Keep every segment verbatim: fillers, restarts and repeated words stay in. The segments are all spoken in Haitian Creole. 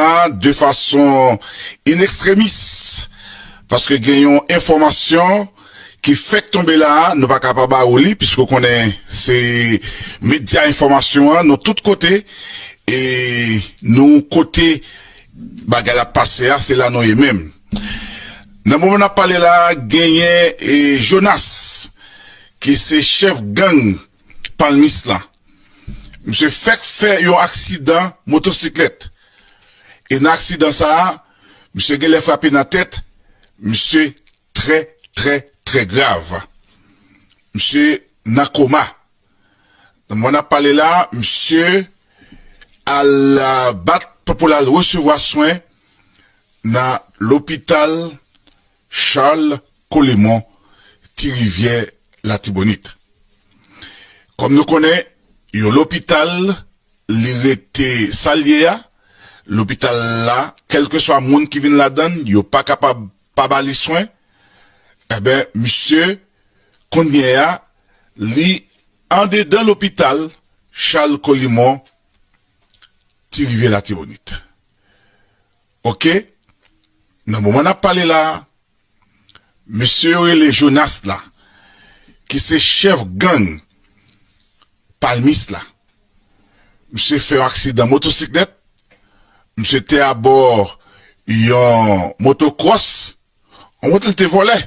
a de fason in extremis, paske gen yon enfòmasyon ki fèk tonbe la a, nou pa ka pa ba ou li, piske w konnen se medya enfòmasyon an, nou tout kote, e nou kote bagay la pase a, se la nou ye menm. Nan moman n ap pale la a, genyen e Jonas, ki se chèf gang Palmis lan. Misye fèk fè yon aksidan motosiklèt. E nan aksidan sa a, misye genlè frape nan tèt, misye trè, trè, trè grav. Misye nan koma. Nan moman n ap pale la, misye al, a, bat pou l al resevwa swen nan lopital Charles Colimon, Ti Rivyè, Latibonit. Kòm nou konnen, yon lopital, li rete sa l ye a, lopital la, kèlkeswa moun ki vin ladan l, yo pa kapab pa ba li swen. Enben, misye, kounye a, li andedan lopital Charles Colimon, Ti Rivyè, Latibonit. Oke? Nan moman n ap pale la a, mesye yo rele Jonas la, ki se chèf gang Palmis la. Misye fè yon aksidan motosiklèt. Misye te abò yon motocross. Yon moto li te vòlè.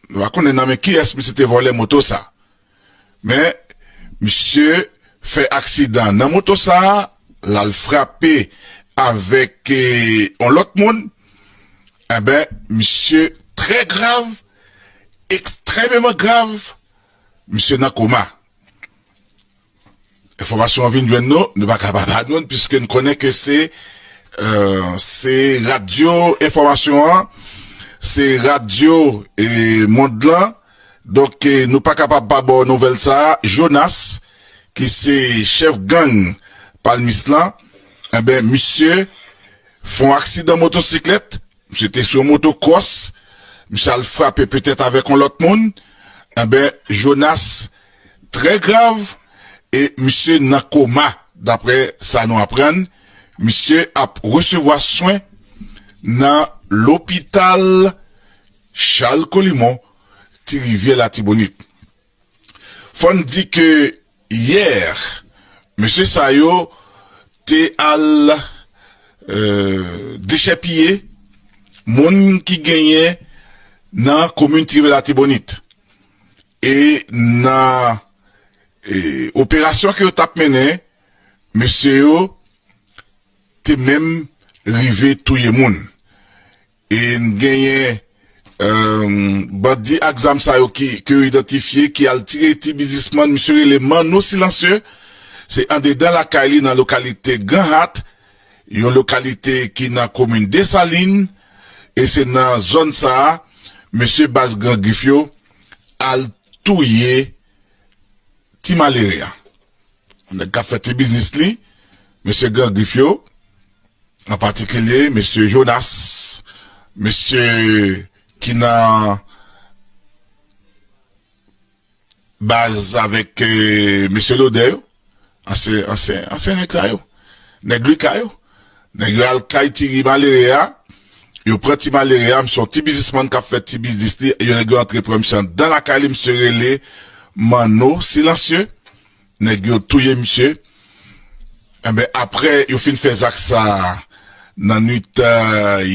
Nou pa konnen nan men kiyès misye te vòlè moto sa. Men, misye fè aksidan nan moto sa a, l al frape avèk, e, yon lòt moun. Enben, misye trè grav, ekstrèmeman grav, misye nan koma. Enfòmasyon an vin jwenn nou, nou pa ka pa ba nou l, piske n konnen ke se, e, se radyo enfòmasyon an, se radyo, e, mond lan. Donk, e, nou pa kapab pa ba w nouvèl sa a. Jonas, ki se chèf gang Palmis lan, enben, misye fè yon aksidan motosiklèt, misye te sou yon motocross, misye al frape petèt avèk yon lòt moun, enben, Jonas trè grav, e misye nan koma, daprè sa nou aprann. Misye ap resevwa swen nan lopital Charles Colimon, Ti Rivyè, Latibonit. Fò n di ke yè, mesye sa yo te al, e, dechèpiye moun ki genyen nan komin Ti Rivyè, Latibonit. E nan, e, operasyon ke yo t ap mennen, mesye yo te menm rive touye moun. E n genyen, e, bandi ak zam sa yo ki, ke yo idantifye, ki al tire ti biznismann, misye rele Manno Silansye. Se andedan lakay li nan lokalite Gran Hat, yon lokalite ki nan komin Desalin, e se nan zòn sa a, mesye baz Gran Grif yo al touye ti malere a. Nèg k ap fè ti biznis li, mesye Gran Grif yo, an patikilye mesye Jonas, mesye ki nan baz avèk, e, mesye Lodè yo, ansyen, ansyen, ansyen nèg sa yo, nèg Lika yo. Nèg yo al kay ti malere a, yo pran ti malere a, misye yon ti biznismann k ap fè ti biznis li, yo nèg yo antre pran misye anndan lakay li, misye rele Manno Silansye. Nèg yo touye misye. Enben, aprè yo fin fè zak sa a, nan nwit, e,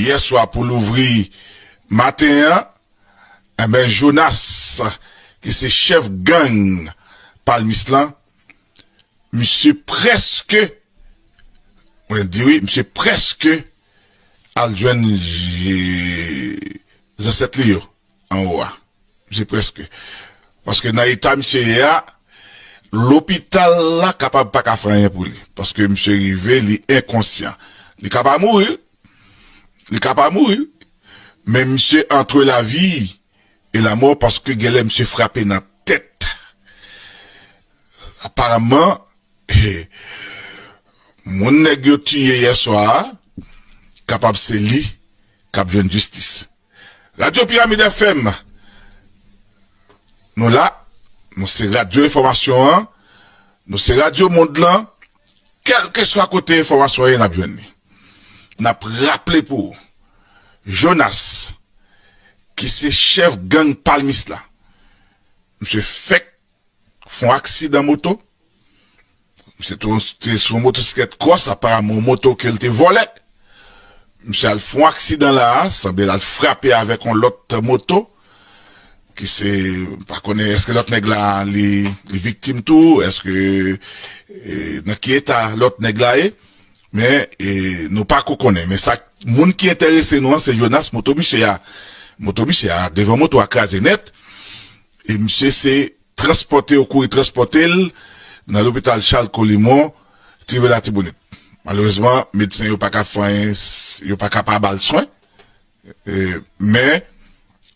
yè swa pou louvri maten an, enben, Jonas, ki se chèf gang Palmis lan, misye prèske, mwen di wi, misye prèske al jwenn je-, zansèt li yo anwo a. Misye prèske. Paske nan eta misye ye a, lopital la kapab pa ka fè anyen pou li. Paske misye rive, li enkonsyan. Li ka pa mouri. Li ka pa mouri. Men misye antre lavi e lamò paske genlè misye frape nan tèt. Aparamman, moun nèg yo tiye yè swa a, kapab se li k ap jwenn jistis. Radyo Piramid F M, nou la, nou se radyo enfòmasyon an, nou se radyo mond lan, kèlkeswa kote enfòmasyon ye, n ap jwenn li. N ap raple pou ou, Jonas, ki se chèf gang Palmis la, misye fèk fè yon aksidan moto. Misye te, te sou yon motosiklèt kros, aparaman yon moto ke l te vòlè. Misye al fè yon aksidan la a, sanble l al frape avèk yon lòt moto. Ki se, m pa konnen èske lòt nèg la li, li viktim tou, èske, e, nan ki eta lòt nèg la ye, men, e, nou pa ko konnen. Men sa, moun ki enterese nou an, se Jonas, moto misye a, moto misye a, devan moto a kraze nèt, e misye se transpòte, yo kouri transpòte l nan lopital Charles Colimon, Trivè Latibonit. Malerezman, medsen yo pa ka fè anyen, yo pa ka pa ba l swen. E, men,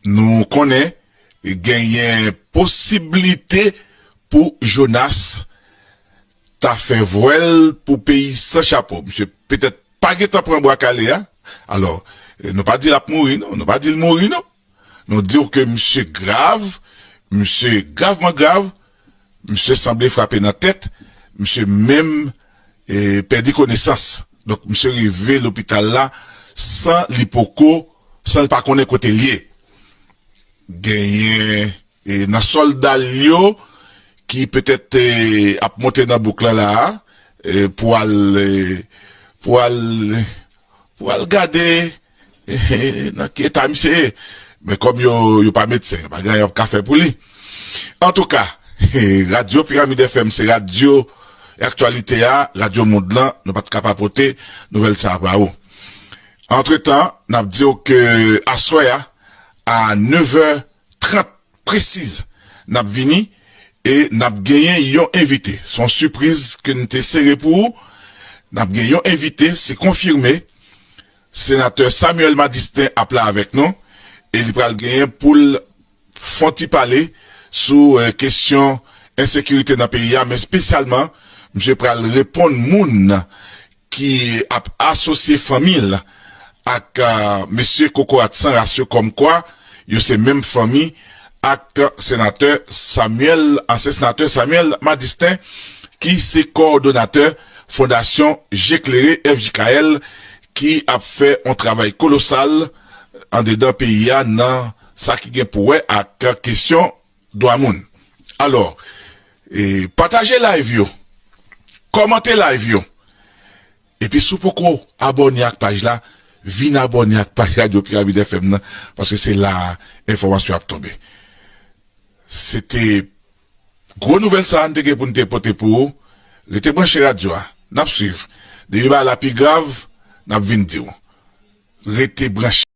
nou konnen genyen posiblite pou Jonas ta fè vwèl pou peyi san chapo. Misye petèt pa gentan pran bwa kale a. Alò, e, nou pa di l ap mouri, non. Nou pa di l mouri, non. Nou di w ke misye grav, misye gravman grav, misye sanble frape nan tèt, misye menm, e, pèdi konesans. Donk, misye rive lopital la san li poko, san li pa konnen kote l ye. Genyen, e, nan sòlda l yo ki petèt, e, ap monte nan bouk lan la a, e, pou al, e, pou al, pou al gade, e, nan ki eta misye ye. Men kòm yo, yo pa medsen, yo pa gen anyen yo ka fè pou li. Antouka, Radyo Piramid F M se radyo aktyalite a, radyo mond lan, nou pa t ka pa pote nouvèl sa a ba ou. Antretan, n ap di w ke aswè a, a nèf è trant presiz, n ap vini e n ap genyen yon envite. Se yon sipriz ke n te sere pou ou. N ap gen yon envite, se konfime. Senatè Samuel Madistin ap la avèk nou e li pral genyen pou l fè yon ti pale sou, e, kesyon ensekirite nan peyi a, men espesyalman, misye pral reponn moun ki ap asosye fanmi l ak, a, mesye Kokorat San Ras yo, kòmkwa yo se menm fanmi ak senatè Samuel, ansyen senatè Samuel Madistin, ki se kowòdonatè Fondasyon Je Klere, F J K L, ki ap fè yon travay kolosal andedan peyi a nan sa ki gen pou wè ak kesyon dwa moun. Alò, e, pataje live yo, kòmante live yo, epi si w poko abòne ak paj la, vin abòne ak paj Radyo Piramid F M nan, paske se la enfòmasyon ap tonbe. Se te gwo nouvèl sa a n te gen pou n te pote pou ou. Rete branche radyo a, n ap swiv. Depi bagay la pi grav, n ap vin di w. Rete branche.